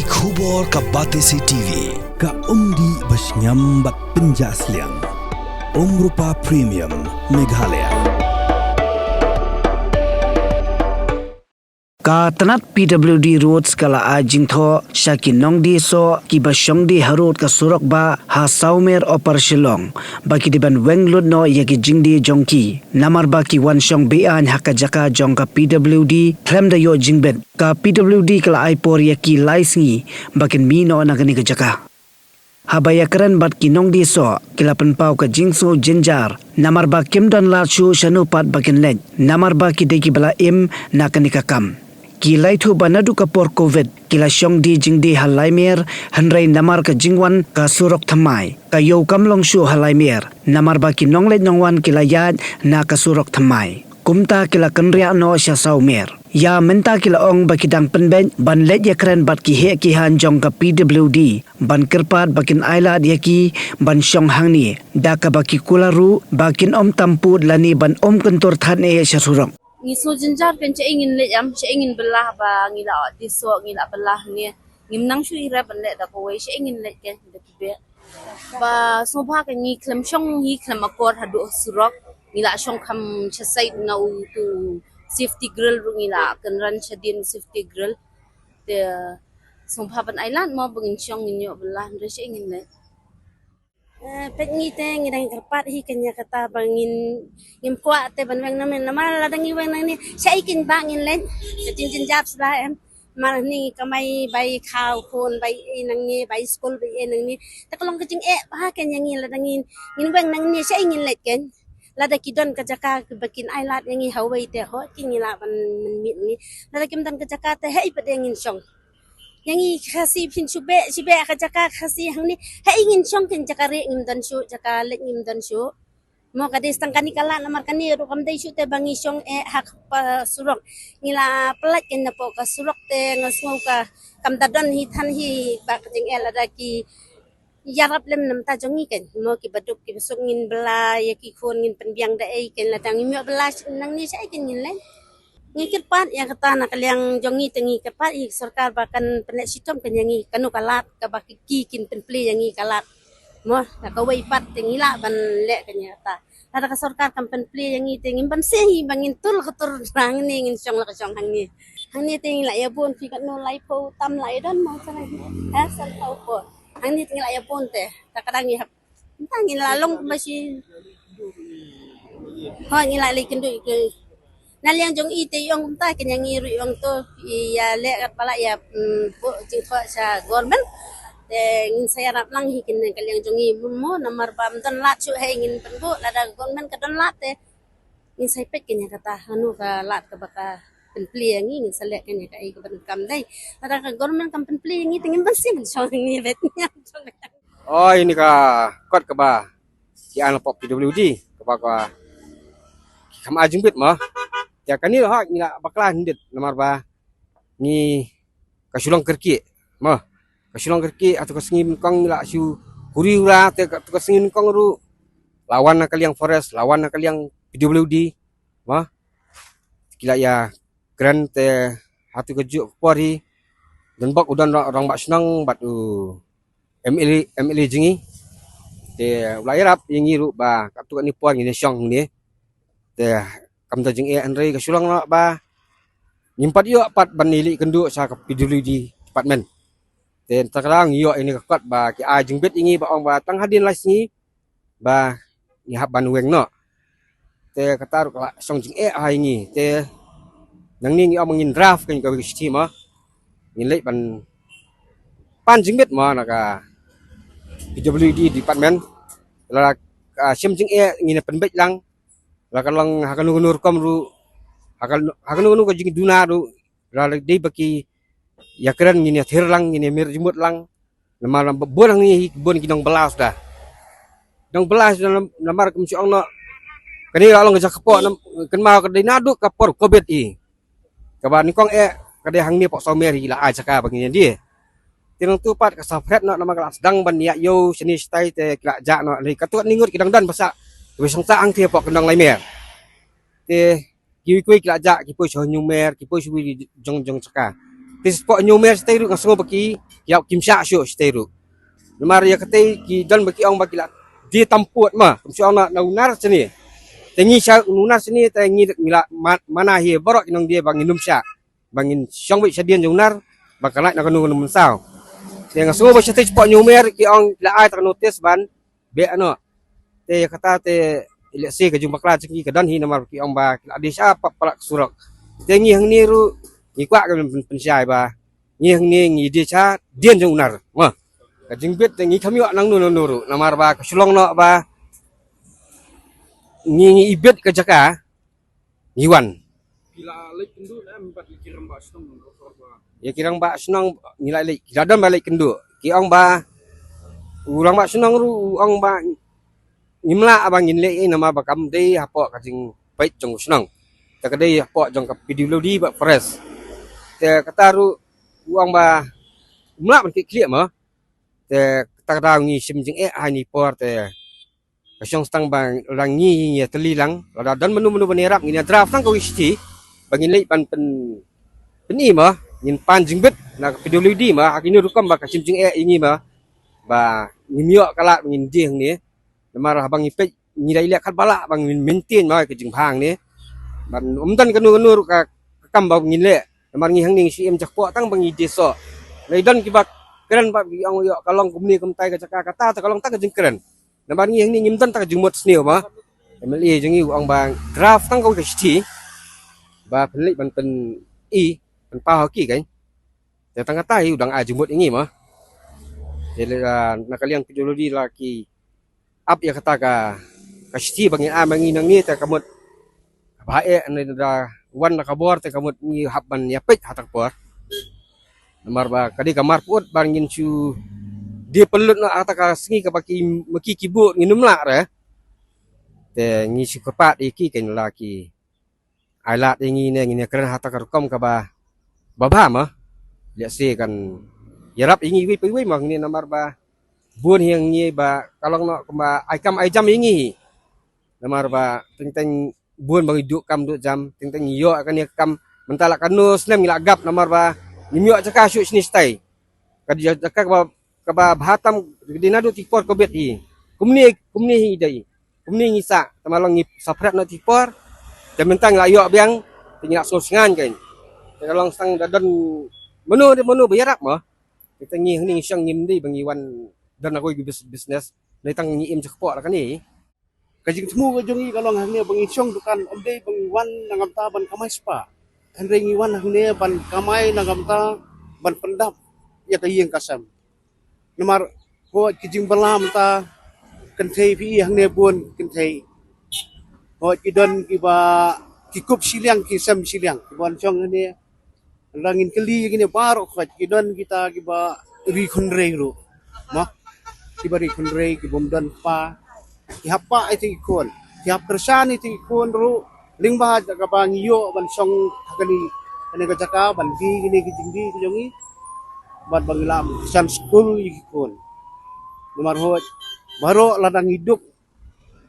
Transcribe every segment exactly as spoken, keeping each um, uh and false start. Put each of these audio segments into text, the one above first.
Khubor ka Batesi T V, ka umdih ba shngiam bad pynjah sliang. Umrupa Premium, Meghalaya. Ka tnat P W D Roads ka la ai jingthoh sha ki nongdie soh kiba shong die harud ka surok bah ha Sawmer Upper Shillong ba ki dei ban weng lut noh ïa ki jingdie jong ki, namar ba ki wan shong be-aiñ ha ka jaka jong ka P W D khlem da ïoh jingbit. Ka P W D ka la ai por ïa ki lai sngi ba kin mih noh na kane ka jaka. Haba ïakren bad ki nongdie soh, ki la pynpaw ka jingsngewjynjar namar ba kim don lad shuh shano pat ba kin leit, namar ba ki dei kiba la im na kane ka kam. Ki la ïathuh ba naduh ka por Covid ki la shong die jingdie ha Laimer, hynrei namar ka jingwan ka surok thymmai, ka ïew kam long shuh ha Laimer, namar ba ki nongleit nongwan ki la ïaid na ka surok thymmai. Kumta ki la kynriah noh sha Sawmer. Ïa mynta ki la ong ba ki dang pynbeit ban leit ïakren bad ki heh ki haiñ jong ka P W D ban kyrpad ba kin ailad ïa ki ban shong hangne, da kaba ki kular ruh ba kin ym tam pud lane ban ym kyntur than eh sha surok. Ngi sngewjynjar kan, shaei ngin leit em, shaei ngin bylla ba ngi la die soh, ngi la bylla hangne. Ngim nang shuh hi re ban leit da kawei, shaei ngin leit kan da ki beh. Ba sngewbha ka ngi khlem shong hi khlem akor haduh surok. Ngi la shong kham sha side na utu safety grill ruh, ngi la kynran shadien safety grill. Te sngewbha ban ailad mo ba ngin shong, ngin ïoh bylla, hynrei shaei ngin leit. Eh, peit ngi te ngi dang kyrpad hi kane kata ba ngin, ngim kwah te ban weng nangne, namar lada ngi weng nangne shaei kin ba ngin leit. Ka jingjynjar shuh em. Mar ngi kamai bai khaw khun, bai ei nangne, bai skul, bai ei nangne. Te ka long ka jingeh bha kane ïa ngi lada ngin, ngin weng nangne shaei ngin leit kan. Lada ki don ka jaka ba kin ailad ïa ngi hawei te hooid ki ngi lah ban mynmiet ngi. Lada kim don ka jaka te haei pat de ngin shong. Ïa ngi Khasi phin shu beh, shu beh ka jaka Khasi hangne. Haei ngin shong kan, jaka rieh ngim don shuh, jaka leit ngim don shuh. Mo ka dei tang kane ka lad namar kane ruh kam dei shuh te ba ngi shong eh ha ka surok. Ngi la pyllait kan napoh ka surok te nga sngew ka kam da don hi than hi ba ka jingeh lada ki ïarap lem na bynta jong ngi kan. Mo kiba duk kiba suk ngin bylla ïa ki khun, ngin pynbiang da ei kan, lada ngim ïoh bylla nangne shaei kan ngin leit. Ngi kyrpad ïa kata na ka liang jong ngi te ngi kyrpad ïa ka sorkar ba kan pynleit shitom kan ïa ngi kano ka lad kaba ki, ki kin pynplie ïa ngi ka lad. Mo, na kawei pat te ngi lah ban leh kan ïa kata. Lada ka sorkar kam pynplie ïa ngi te ngim banse hi ba ngin tur ka tur hangne, ngin shong la ka shong hangne. Hangne te ngi la ïa bun phi katno, laiphew tam la ïa don mo sana. Ha, sanphew por. Hangne te ngi la ïa bun te. Ta ka dang ngi hap Mynta ngi la long kumba shi. Hooid ngi la leit kynduh ïa ki. Na liang jong i te i ong kumta, kane ngi ruh i ong to, i ïa leh katba lah ïa, mm, buh jingthoh sha government. Te ngin sa ïarap lang hi kane ka liang jong i mo, namar ba ym don lad shuh hi ngin pynbuh, lada government ka don lad te ngin sa peit kane kata hano ka lad kaba ka pynplie ïa ngi, ngin sa leh kane kaei kaba donkam dei. Lada ka government kam pynplie ïa ngi te ngim banse ban shong ngi bet. Oi, ini ka kot kaba ki an la pop P W D, kaba ka ki kham ai jingbit mo. Ïa kane ha ngi la bakla hyndet namar ba ngi ka shu long kyrkieh mo. Ka shu long kyrkieh, hato ka sngi nyngkong ngi la shu huri hura, te ka, hato ka sngi nyngkong ruh la wan na ka liang forest, la wan na ka liang P W D mo. Ki la ïa kren te hato ka juh ka por hi, don bok u don rangbah shnong bad u M L A, M L A jong ngi. Te u la ïarap ïa ngi ruh ba katto katne por ngin ïa shong hangne. Te kam da jingeh hynrei ka shu long noh ba ngim pat ïoh pat ban ïaleh kynduh sha ka P W D department. Te mynta ka dang ïoh ïa kane ka kot ba ki ai jingbit ïa ngi ba ong ba tang hadien lai sngi ba ngi hap ban weng noh. Te kata ruh ka la shong jingeh ha ïa ngi. Te nangne ngi ong ba ngin draft kane kawei ka shithi mo. Ngin leit ban pan jingbit mo na ka P W D department. Lada ka shim jingeh ngin ïa pynbeit lang. Lada ka long ha kano kano rukom ruh, ha kano, ha kano kano ka jingduna ruh, lada dei ba ki ïa kren ngin ïa thir lang, ngin ïa mir jingmut lang. Namar bun hangne hi bun ki nongbylla suda. Nongbylla suda nam-, namar kum shu ong noh. Kane la long ka jaka pok nam-, kynmaw ka dei naduh ka por Covid hi. Kaba nyngkong eh ka dei hangne pok Sawmer hi la ai jaka ba ngin ïa die. Te nangtu pat ka sa phret noh namar ka la sdang ban ïa ïew shane shatai te ki la jah noh. Hynrei katto katne ngut ki dang don ba sah, kiba shong sah hangtei pok kyndong Laimer. Te kiwei kiwei ki la jah, ki poi sha Hynñiewmer, ki poi sha kiwei jong jong jaka. Te pok Hynñiewmer shatai ruh nga sngew ba ki ki ïap kim shah shuh shatei ruh. Namar ïa katei ki don ba ki ong ba ki la die tam pud ma, kum shu ong na, na u nar shane. Te ngi sha u nar shane te ngi, ngi la ma-, mana hi baroh ki nongdie ba ngin ym shah, ba ngin shong beit shadien jong u nar, ba kan lait na kano kano mynsaw. Te nga sngew ba shatei shapoh New Mer ki ong la ai ta ka notice ban beh noh. Te ïa kata te lehse ka jingbakla jong ki ka don hi namar ki ong ba ki la die sha pap palat ka surok. Te ngi hangne ruh ngi kwah ka pyn-, pynshai ba ngi hangne ngi die sha dien jong u nar. Mo. Ka jingbit te ngi kham ïoh nangno nangno ruh namar ba ka shu long noh ba ngi, ngi ibit ka jaka ngi wan. Ki la leit kynduh ne em bad ïa ki rangbah shnong? Ïa ki rangbah shnong ngi la leit, ki la don ba leit kynduh. Ki ong ba u rangbah shnong ruh u ong ba ngim lah ba ngin leh ei namar ba kam dei hapoh ka jingpeit jong u shnong. Te ka dei hapoh jong ka P W D bad Forest. Te kata ruh u ong ba ngim lah ban kit khlieh mo. Te kata ka daw ngi shim jingeh ha kine por te ka shong sdang ba la ngi ngi ïatylli lang, lada don mano mano ban ïarap ngin ïa draft tang kawei ka shithi ba ngin leit ban pyn, pyni mo, ngin pan jingbit na ka P W D mo, ha kine rukom ba ka shim jingeh ïa ngi mo, ba ngim ïoh ka lad ba ngin die hangne. Namar haba ngi peit ngi dei leh katba lah ba ngin maintain mo ka jingbha hangne. Ban ym don kano kano ruh ka, ka kam ba ngin leh. Namar ngi hangne ngi shu im jakpoh tang ba ngi die soh. Lei don kiba kren ba ki ong ïoh ka long kumne kumtai ka jaka, kata te ka long tang ka jingkren. Namar ngi hangne ngim don ta ka jingmut sniew ba M L A jong ngi u ong ba draft tang kawei ka shithi ba pynleit ban pyn-i pynpaw ha ki kan. Te tang kata hi u dang ai jingmut ïa ngi mo. Te le, ah, na ka liang P W D la ki ap ïa kata ka, ka shithi ba ngin ai ma ngi nangne te ka mut ba eh ne da wan na ka bor te ka mut ngi hap ban ïa peit ha ta ka por. Namar ba ka dei ka mar put ba ngin shu die pynlut na ha ta ka sngi kaba ki ma ki ki buh ngin ym lah re. Te ngi shu kyrpad ïa ki kan la ki ai lad ïa ngi ne ngin ïa kren ha ta ka rukom kaba ba bha ma. Lehse kan ïarap ïa ngi iwei pa iwei ma ngi namar ba bun hi ïa ngi ba ka long noh kumba ai kam ai jam ïa ngi hi. Namar ba teng teng bun ba ngi duh kam duh jam, teng teng ngi ïoh kane ka kam mynta la kano snem ngi la gap namar ba ngim ïoh jaka shuh shane shatai. Ka dei jaka kaba, kaba bha tam ka dei naduh ti por covid hi. Kumne, kumne hi dei. Kumne ngi sah, tang ba long ngi saphriang na ti por. Te mynta ngi la ïoh biang, te ngi la sngewsyngan kein. Te ka long sdang da don mano, da mano ba ïarap mo. Te ngi hangne ngi shong ngim dei ba ngi wan don na kawei ka bus-, business. Dei tang ngi im jakpoh la kane. Ka jingthmu ka jong ngi ka long hangne ba ngi shong dukan ym dei ba ngi wan na ka bynta ban kamai spah. Hynrei ngi wan hangne ban kamai na ka bynta ban pyndap ïa ka ïing ka sem. Namar hooid ki jingbylla mynta kynthei phi i hangne bun kynthei. Hooid ki don kiba ki kup shiliang ki sem shiliang kiba wan shong hangne. Lada ngin kylli ïa kine baroh khoit ki don kita kiba ri khynrei ruh. Mo. Kiba ri khynrei ki bym don kpa. Ki hap pah ïa ki khun. Ki hap kyrshan ïa ki khun ruh. Lyngba kaba ngi ïoh ban shong ha kane, kane ka jaka ban die kine ki jingdie ki jong ngi. Bad ba ngi lah kyrshan skul ïa ki khun. Namar hooid baroh lada ngi duk,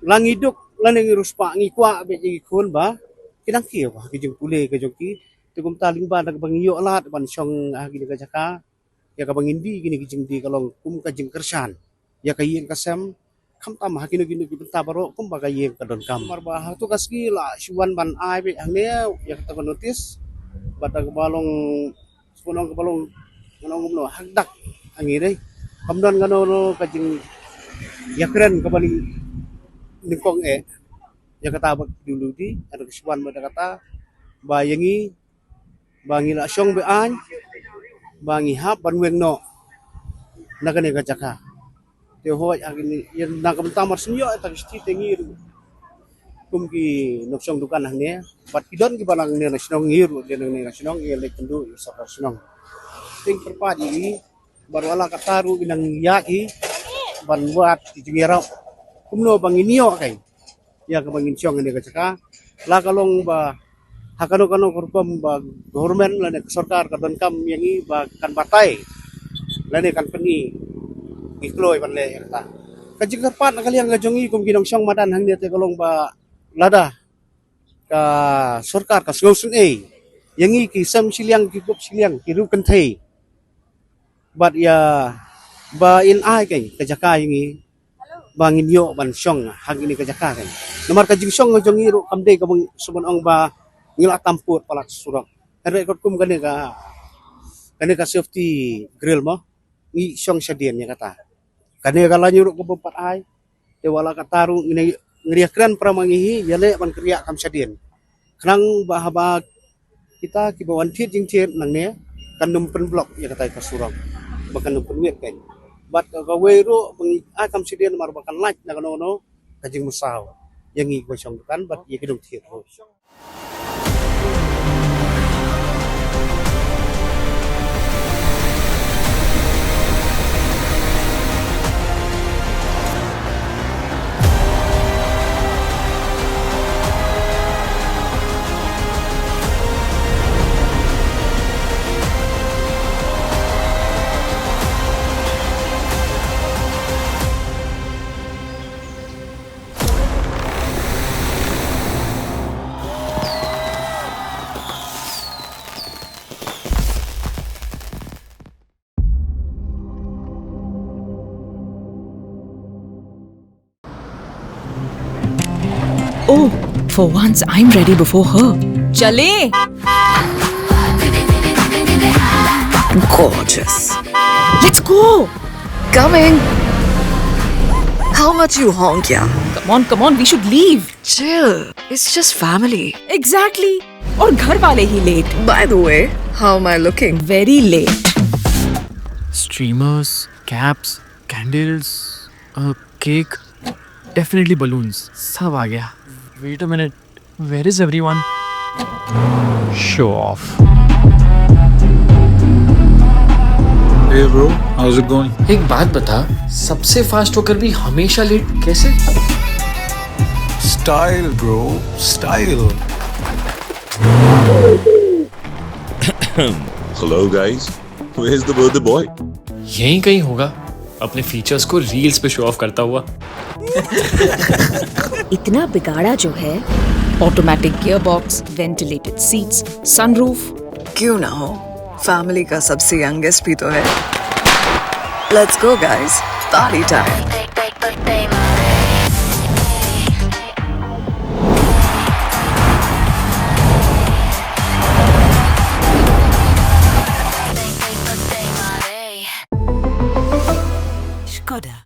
la ngi duk lane ngi riewspah ngi kwah beit ïa ki khun ba ki nang kiew ha ki jingpule ka jong ki. Te kumta lyngba da kaba ngi ïoh lad ban shong ha kine ka jaka, ïa kaba ngin die kine ki jingdie ka long kum ka jingkyrshan ïa ka ïing ka sem, khamtam ha kino kino ki bynta baroh kumba ka ïing ka donkam. Namar ba ha tu ka sngi la shu wan ban ai beit hangne ïa kata ka notice. Bad da kaba long, shu wan kaba long, ngan ong kumno, hakdak ha ngi dei. Kam don kano kano ka jingïakren kaba nyngkong eh ïa kata ba ki dulu di, ada ka shu wan ba da kata ba ïa ngi ba ngi la shong be-aiñ ba ngi hap ban weng noh na kane ka jaka. Te hooid ha kine, ïa na ka bynta mar shu ïoh ïa ta ka shithi te ngi ruh kum ki nongshong dukan hangne bad ki don kiba nangne na shnong, ngi ruh dei nangne na shnong, ngi leit kynduh ïa sorkar shnong. Te ngi kyrpad ïa ngi bad wat la katta ruh ngi nang ïaid hi ban wad ki jingïarap kumno ba ngin ïoh kai ïa kaba ngin shong ha kane ka jaka. La ka long ba ha kano kano ka rukom ba government lane ka sorkar ka donkam ïa ngi ba kan batai lane kan pyni, ngi kloi ban leh ïa kata. Ka jingkyrpad na ka liang ka jong ngi kum ki nongshong madan hangne te ka long ba lada ka sorkar ka sngewsynei ïa ngi ki sem shiliang, ki kup shiliang, ki riew kynthei, Bad ïa ba in ai kein ka jaka ïa ngi ba ngin ïoh ban shong ha kane ka jaka kein. Namar ka jingshong jong ngi ruh kam dei kaba shu ban ong ba ngi la tam pud palat surok. Hynrei katkum kane ka, kane ka safety grill mo, ngi shong shadien ïa kata. Kane ka la ngi ruh kaba pat ai. Te wat la katta ruh ngi, ngi ïa kren para ma ngi hi ïa leh ban kyrïah kam shadien. Khnang ba haba kita kiba wan thied jingthied nangne kan ym pynblock ïa kata ka surok, ba kan ym pynmiet kein. Bad ka, kawei ruh ba ngi ai kam shadien namar ba kan lait na kano kano ka jingmynsaw ïa ngi kiba shong dukan bad ïa ki nongthied ruh. Oh, for once I'm ready before her. चले। Gorgeous. Let's go. Coming. How much you honk, yeah? Come on, come on, we should leave. Chill. It's just family. Exactly. और घर वाले ही late. By the way, how am I looking? Very late. Streamers, caps, candles, a cake. Definitely balloons. सब आ गया. Wait a minute. Where is everyone? Show off. Hey bro, how's it going? एक बात बता, सबसे फास्ट होकर भी हमेशा लेट कैसे? Style bro, style. Hello guys, where's the birthday boy? यहीं कहीं होगा, अपने फीचर्स को रील्स पे शो ऑफ करता हुआ. इतना बिगाड़ा जो है. Automatic gearbox, ventilated seats, sunroof. क्यों ना हो, फैमिली का सबसे यंगेस्ट भी तो है. Let's go guys, party time. Skoda.